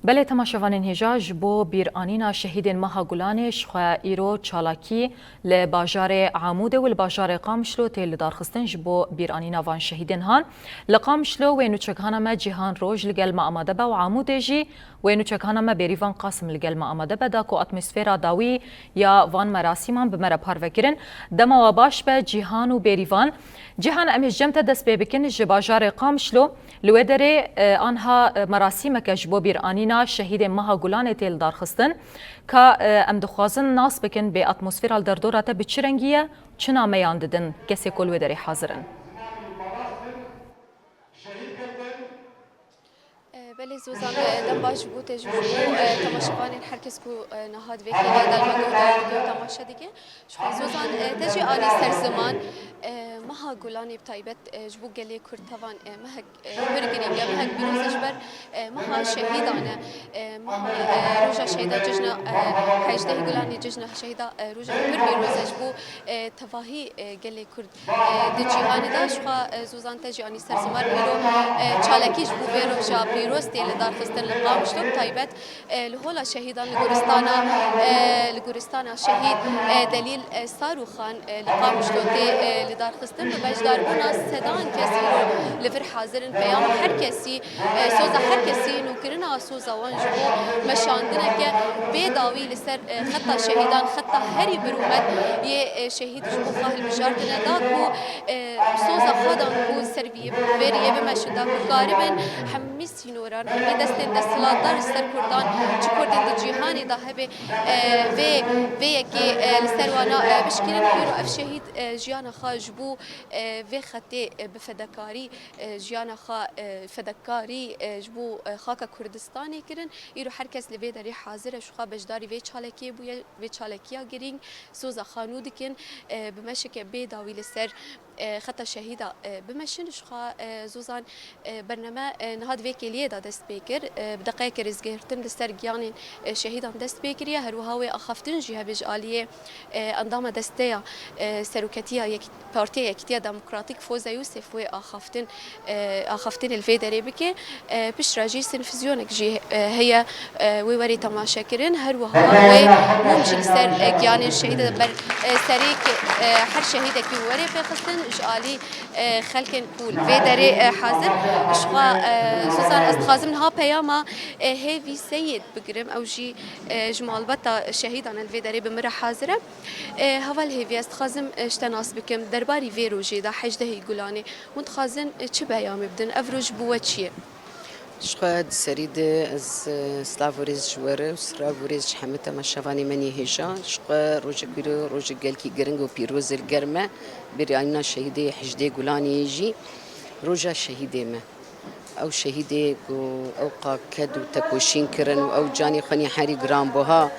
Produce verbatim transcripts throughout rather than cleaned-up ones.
Belê temaşevanên hêja, ji bo bîranîna şehîdên Meha Gulanê ji xwe îro çalakî li bajarê Amûdê û li bajarê Qamişlo tê lidarxistin ji bo bîranîna van şehîdên han. Li Qamişlo wê nûçekhana me Cîhan Roj li gel me amade be û Amûdê jî wê nûçekhana me Bêrîvan Qasim li gel me amade be da ku atmosfera dawî ya van merasîman bi me re parve kirin. Dema we baş be Cîhan û Bêrîvan. Cîhan, em ê ji cem te dest pê bikin ji bajarê Qamişlo. Li wê derê, e, anha, e, merasîmeke ji bo bîranîna şehîdên Meha Gulanê tê lidarxistin. Ka, e, em dixwazin nas bikin bê atmosfera li derdora te bi çi rengî ye, çi nameyan didin kesê ku li wê derê hazir in? E, belê Zozan, e, dem baş ji bo te jî ji bo, e, temaşevanên her kes ku, e, niha di vê kêliya de li me guhdar dike û temaşe dike. Ji xwe Zozan, e, te jî anî ser ziman, e, Meha Gulanê bi taybet, e, ji bo gelê Kurd tevan, e, mehek, e, pir girîng e, mehek pîroz e ji ber, e, meha şehîdan e. E, meha, e, roja şehîda cejna, e, hejdehê Gulanê cejna şehîda, e, roja pir pîroz e ji bo, e, tevahî, e, gelê Kurd, e, di cîhanê de. Ji xwe, e, Zozan te jî anî ser ziman îro, e, çalakî ji bo vê roja pîroz tê lidarxistin li Qamişlo bi taybet. E, li Hola Şehîdan li Guristana, e, li Guristana Şehîd, e, Delîl, e, Sarûxan, e, li Qamişlo tê, e, lidarxistin. Bi beşdarbûna sedan kes îro li vir hazir in. Peyama her kesî, e, soza her kesî, nûkirina soza wan ji bo meşandineke bê dawî li ser, e, xeta şehîdan, xeta herî birûmet yê, e, şehîd ji bo xwe hilbijartine da ku, e, soza xwe dan ku ser vî-, vê riyê bimeşin da ku karibin hemî sînoran, hemî destên desthilatdar li ser Kurdan, çi Kurdên di cîhanê de hebe, e, vê, vê yekê, e, li ser wana, e, bişkînin. Îro ev şehîd, e, jiyana xwe ji bo, e, vê xetê, e, bi fedekarî, e, jiyana xwe, e, fedekarî, e, ji bo, e, xaka Kurdistanê kirin. Îro her kes li vê derê hazir e, ji xwe beşdarî vê çalakiyê bûye, vê çalakiya girîng, soza xwe nû dikin, e, bi meşeke bê dawî li ser e, xeta şehîda, e, bimeşin. Ji xwe, e, Zozan, e, bername, e, niha di vê kêliyê de dest pê kir. E, bi deqeyeke rêzgirtin li ser giyanên, e, şehîdan dest pê kiriye. Her wiha wê axaftin jî hebe ji aliyê, e, endama desteya, e, seroketiya Yek-, Partiya Yekîtiya Demokratîk Foza Yûsef wê axaftin, e, axaftinê li vê derê bike. E, piştre jî sinfizyonek jî, e, heye, e, wê werê temaşe kirin. Her wiha wê mûm jî li ser, e, giyanên şehîd de ber, e, serê ke, e, her şehîdekî wê werê pêxistin ji alî, e, xelkên ku li vê derê, e, hazir. Ji xwe, e, Zozan, ez dixwazim niha peyama, e, Hêvî Seyîd bigirim. Ew jî, e, ji malbata şehîdan e, li vê derê bi min re hazir e. E, heval Hêvî, ez dixwazim, e, ji te nas bikim. Derbarî vê rojê de, hejdehê Gulanê, hûn dixwazin, e, çi peyamê bidin? Ev roj ji bo we çi ye? Ji xwe di serî de ez, e, silav û rêz ji we re û silav û rêz ji hemî temaşevanê me nê hêja. Ji xwe rojek wî rojek gelkî giring û pîroz e li ger me. Bîranîna şehîdê hejdê Gulanê yê jî roja şehîdê me. Ew şehîdê ku ew qa ked û tekoşîn kirin û ew canê xwe nî herî giranbuha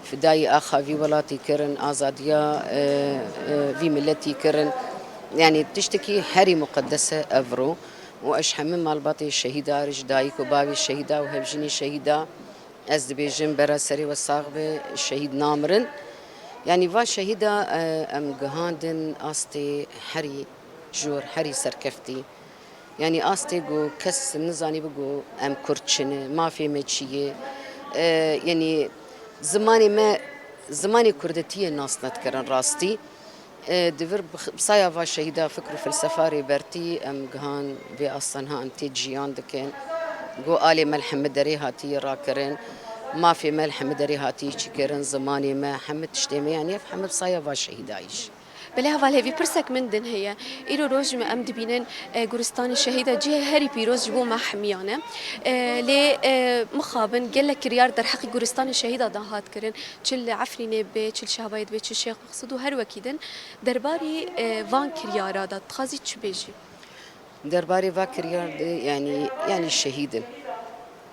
fidayî axa vî welatî kirin, azadiya, e, e, vî miletî kirin. Yanî tiştekî herî muqedes e ev ro. Û ez ji hemî malbatê şehîda re, ji dayik û bavê şehîda û hevjînê şehîda, ez dibêjim, bera serê we sax be, şehîd namirin. Yanî va şehîda, e, em gihandin astê herî jor, herî serkeftî. Yanî astê ku kes nizanî bi ku em kurd çi ne, mafê me çi ye. E, yanî zimanê me, zimanê kurdetiyê nas nedikirin rastî. E, di vir bi, bi saya va şehîda fikr û felsefa Rêbertî em gihan vê asta niha em tê ciyan dikin. Ku alê me li hemî derê hatiye rakirin, mafê me li hemî derê hatiye çîkirin, zimanê me, hemî tiştê me, yanî ev hemî bi saya va şehîdayî jî. Belê heval Hêvî, pirsek min din heye. Îro roj me em dibînin, e, Guristanê Şehîda cihê herî pîroz ji bo me hemiyan e. E, lê, e, mixabin gelek kiryar derheqî Guristanê Şehîda de hat kirin. Çi li Efrînê be, çi li Şehbayê dibe, çi Şêx Meqsûd û her wekî din. Derbarî, e, van kiryara de dixwazî çi bêjî? Derbarê va kiryar de, yanî, yanî şehîd in.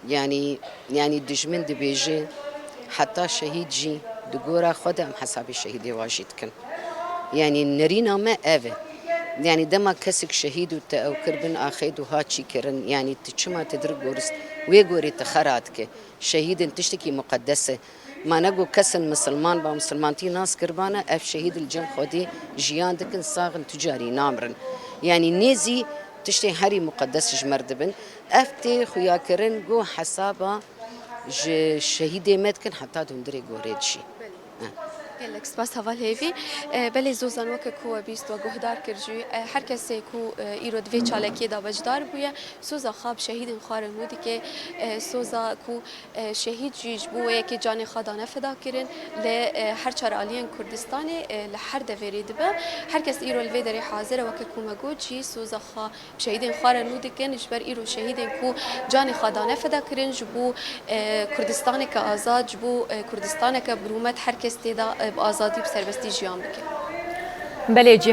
Yanî, yanî dijmin dibêje, heta şehîd jî di gora xwe de em hesabê şehîdê wa jî dikin. Yanî nerîna me ev e. Yanî dema kesek şehîd û te ew kir bin axê du ha çî kirin, yanî tu çima tu dir gorist, wê gorê tu xera dike. Şehîdin tiştekî muqedes e. Ma ne ku kesin misilman ba misilmantî nas kiribana, ev şehîd li cem Xwedê jiyan dikin, sax in, tu carî namirin. Yanî nêzî tiştê herî muqedes ji me re dibin. Ev tê xuyakirin ku hesaba Ji şehîdê me dikin heta di hundirê gorê dişî. Gelek spas heval hêvî. E, belê Zozan weke ku we bîst we guhdar kir jî, e, her kesê ku, e, îro di vê çalakiyê de beşdar bûye, soza xwe bi şehîdên xwe re nû dike, e, soza ku, e, şehîd jî ji bo wê yekê canê xwe dane feda kirin, lê, e, her çar aliyên Kurdistanê, e, li her deverê dibe. Her kes îro li vê derê hazir e, weke ku me got jî soza xwe şehîdên xwe re nû dikin, ji ber îro şehîdên ku canê xwe dane feda kirin, ji bo, e, Kurdistaneke azad, ji bo, e, Kurdistaneke bi rûmet her kes tê de, e, bi azadî, bi serbestî jiyan bike. Belê Cîhan.